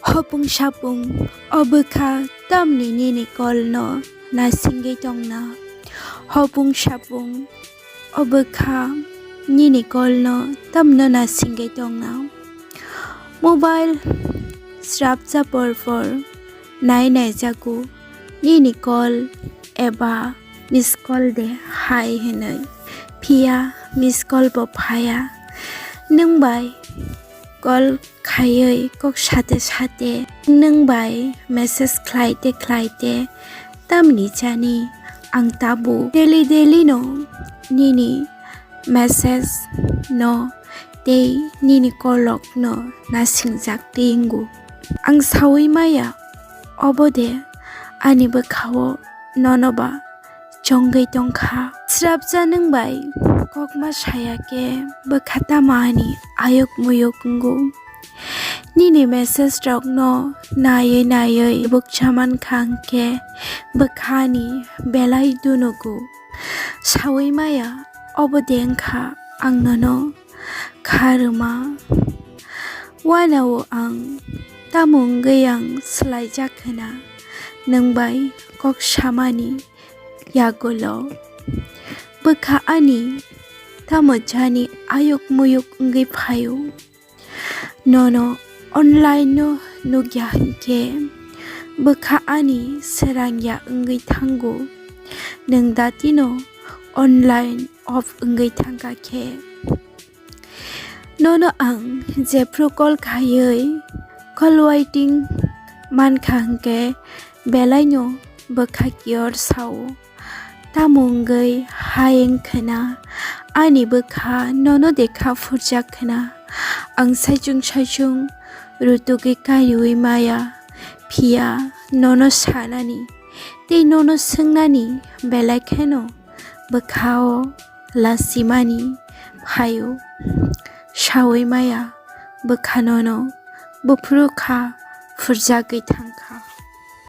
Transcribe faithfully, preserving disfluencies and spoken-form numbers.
Hopung sapung, o bwkha tamni nini kolno nasingwi tongna? Hopung sapung, o bwkha nini kolno tamno nasingwi tongna? Mobile srapsa por por nai nai jago nini kol eba miss call de hai hinwi, phiya miss call bo phaya. Nwng bai call khaiwi kok sate sate, nwng bai message khlaite khlaite, tamni chani ang tabuk daily daily no nini message no tei nini kolok no nasingjak twi wngo. Ang saui maya, obo de ani bwkhao nono ba chongwi tongkha. Srapsa nwng bai kokma saya khe bwkha tamo ani ayuk muyuk wngo. Nini message rokno naiwi naiwi bukcha mankha hwnkhe bwkhani belai dunugo. Saui maya, obo de wngkha ang nono kha rwma. Uanao ang tamo wngwi ang swlaijak hwna nwng bai kok samani yagulo. Bwkha ani tamo jani ayuk muyuk wngwi phaio. Nono online no nukya hwnkhe bwkha ani swrangya wngwi thango. Nwng datino online off wngwi thangkha khe. Nono ang jephru call khaiwi call waiting mankha hwnkhe belaino bwkha kiyor sao. Tamo wngwi hai wngkhwna ani bwkha nono dekha phurjak khwna. Ang saichung saichung rutugwi kariui maya, phiya nono sanani tei nono swngnani belai kheno bwkhao lasimani phaio. Saui maya bwkha nono buphuru kha phurjagwi thangkha.